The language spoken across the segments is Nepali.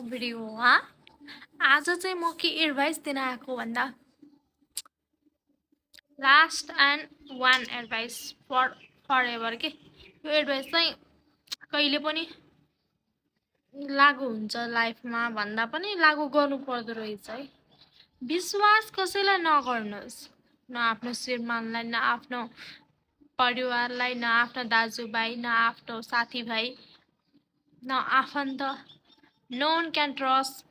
भिडियोमा आज चाहिँ म के एडभाइस दिन आएको भन्दा last and one advice forever के यो एडभाइस चाहिँ कहिले पनि लागु हुन्छ लाइफमा भन्दा पनि लागु गर्नु पर्दो रहेछ है। विश्वास कसैलाई नगर्नुहोस्, न आफ्नो श्रीमानलाई, न आफ्नो परिवारलाई, न आफ्नो दाजुभाइ, न आफ्नो साथीभाइ, न आफन्त। No one can trust.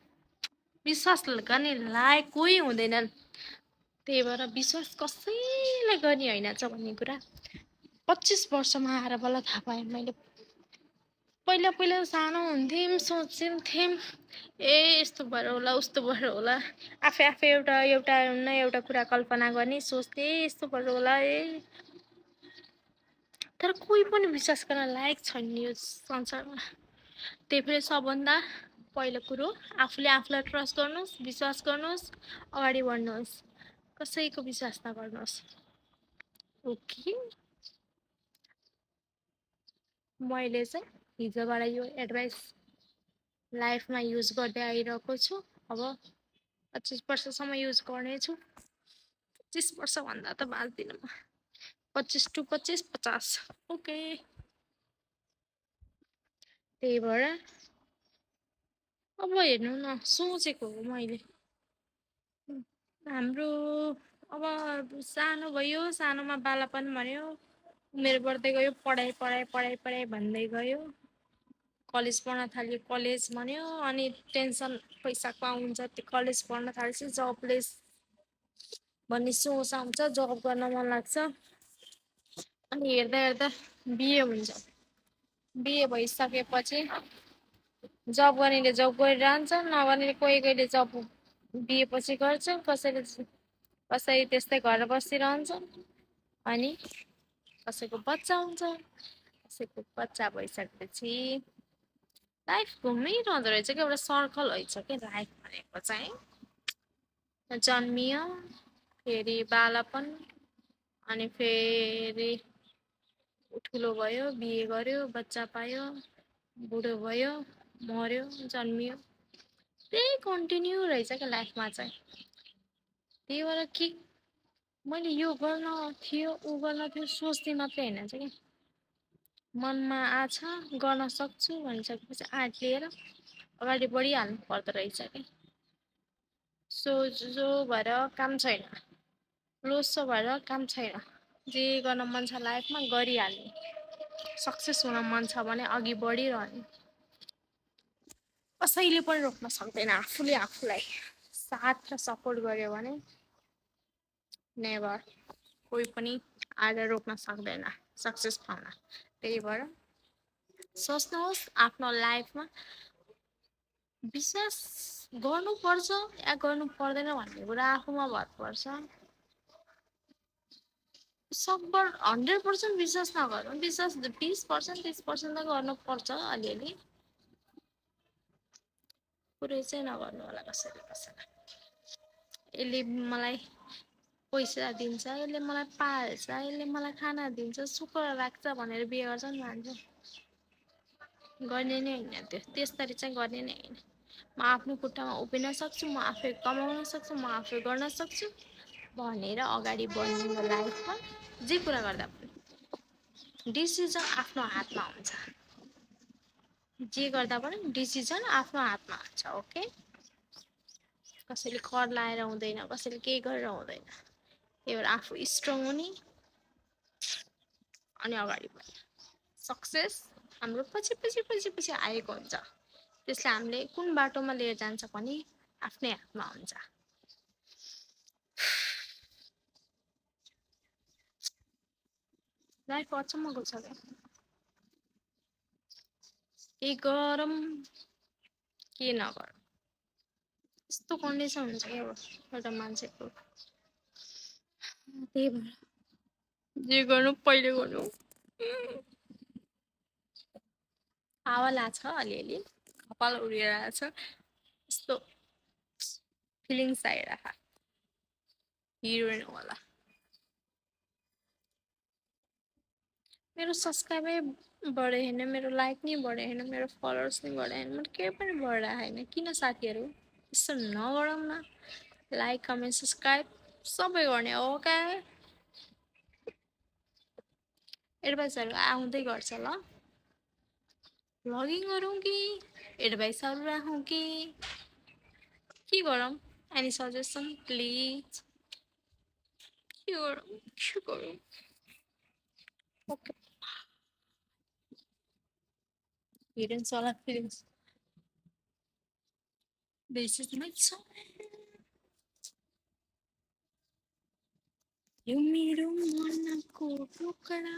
विश्वास गर्ने लायक कोही हुँदैनन्। त्यही भएर विश्वास कसैलाई गर्ने होइन छ भन्ने कुरा 25 वर्षमा आएर बल्ल थाहा पाएँ मैले। पहिला पहिला सानो हुन्थ्यौँ, सोच्थ्यौँ यस्तो भएर होला उस्तो भएर होला, आफै आफै एउटा कुरा कल्पना गर्ने, सोच्थे यस्तो भएर होला तर कोही पनि विश्वास गर्न लायक छैन यो संसारमा। त्यही भएर सबभन्दा पहिलो कुरो आफूले आफूलाई ट्रस्ट गर्नुहोस्, विश्वास गर्नुहोस्, अगाडि बढ्नुहोस्, कसैको विश्वास नगर्नुहोस्। ओके, मैले चाहिँ हिजोबाट यो एडभाइस लाइफमा युज गर्दै आइरहेको छु। अब 25 वर्षसम्म युज गर्नेछु। 25 वर्षभन्दा त बाँच्दिनँ म। 25 टु 25 50। ओके, त्यही भएर अब हेर्नु न, सोचेको हो मैले। हाम्रो अब सानो भयो, सानोमा बालापन भन्यो, उमेर बढ्दै गयो, पढाइ पढाइ पढाइ पढाइ भन्दै गयो, कलेज पढ्न थाल्यो, कलेज भन्यो, अनि टेन्सन पैसाको आउँछ, त्यो कलेज पढ्न थालेपछि जबलेस भन्ने सोच आउँछ, जब गर्न मन लाग्छ, अनि हेर्दा हेर्दा बिहे हुन्छ। बिहे भइसकेपछि जब गर्नेले जब गरिरहन्छ, नगर्नेले कोही कोहीले जब बिहेपछि गर्छ, कसै त्यस्तै घर बसिरहन्छ, अनि कसैको बच्चा हुन्छ, कसैको बच्चा भइसकेपछि लाइफ घुमिरहँदो रहेछ कि एउटा सर्कल रहेछ कि लाइफ भनेको चाहिँ। जन्मियो, फेरि बालापन, अनि फेरि ठुलो भयो, बिहे गर्यो, बच्चा पायो, बुढो भयो, मर्यो, जन्मियो, त्यही कन्टिन्यू रहेछ क्या लाइफमा चाहिँ। त्यही भएर कि मैले यो गर्न थियो ऊ गर्न थियो सोच्ने मात्रै होइन चाहिँ कि मनमा आछ गर्न सक्छु भनिसकेपछि आँट लिएर अगाडि बढिहाल्नु पर्दो रहेछ कि। सोझो भएर काम छैन, लोसो भएर काम छैन। जे गर्न मन छ लाइफमा गरिहाल्ने, सक्सेस हुन मन छ भने अघि बढिरहने। कसैले पनि रोक्न सक्दैन। आफूले आफूलाई साथ र सपोर्ट गर्यो भने नेभर कोही पनि आएर रोक्न सक्दैन सक्सेस पाउन। त्यही भएर सोच्नुहोस् आफ्नो लाइफमा विश्वास गर्नुपर्छ या गर्नु पर्दैन भन्ने कुरा आफूमा भर पर्छ। सकभर 100% विश्वास नगरौँ, विश्वास 20% 30% त गर्नुपर्छ अलिअलि। पुरै चाहिँ नगर्नु होला कसैले। यसले मलाई पैसा दिन्छ, यसले मलाई पाल्छ, यसले मलाई खाना दिन्छ, सुख राख्छ भनेर बिहे गर्छ नि मान्छे। गर्ने नै होइन त्यो, त्यसरी चाहिँ गर्ने नै होइन। म आफ्नो खुट्टामा उभिन सक्छु, म आफै कमाउन सक्छु, म आफै गर्न सक्छु भनेर अगाडि बढ्नु लाइफमा जे कुरा गर्दा पनि डिसिजन आफ्नो हातमा हुन्छ। जे गर्दा पनि डिसिजन आफ्नो हातमा हुन्छ। ओके, कसैले कर लाएर हुँदैन, कसैले केही गरेर हुँदैन। त्यही भएर आफू स्ट्रङ हुने अनि अगाडि बढ्ने। सक्सेस हाम्रो पछि पछि पछि पछि आएको हुन्छ, त्यसले हामीले कुन बाटोमा लिएर जान्छ भने आफ्नै हातमा हुन्छ। लाइफ अचम्मको छ क्या, के गरौँ के नगरौँ यस्तो कन्डिसन हुन्छ क्या एउटा मान्छेको। त्यही भएर जे गर्नु पहिले गर्नु। हावा लाग्छ अलिअलि, कपाल उडिरहेछ, यस्तो फिलिङ्स आइरहेको, हिरोइन होला। मेरो सब्सक्राइबै बढे होइन, मेरो लाइक नि बढे होइन, मेरो फलोवर्स नि बढे होइन, मेरो केही पनि बढेको छैन। किन साथीहरू यस्तो नगरौँ न? लाइक कमेन्ट सब्सक्राइब सबै गर्ने हो क्या। एडभाइसहरू आउँदै गर्छ ल। भ्लगिङ गरौँ कि एडभाइसहरू राखौँ कि के गरौँ? Any suggestion please? के गरौँ के गरौँ? ओके, हिडन सला feelings, this is my song. यो मेरो मनको टुक्रा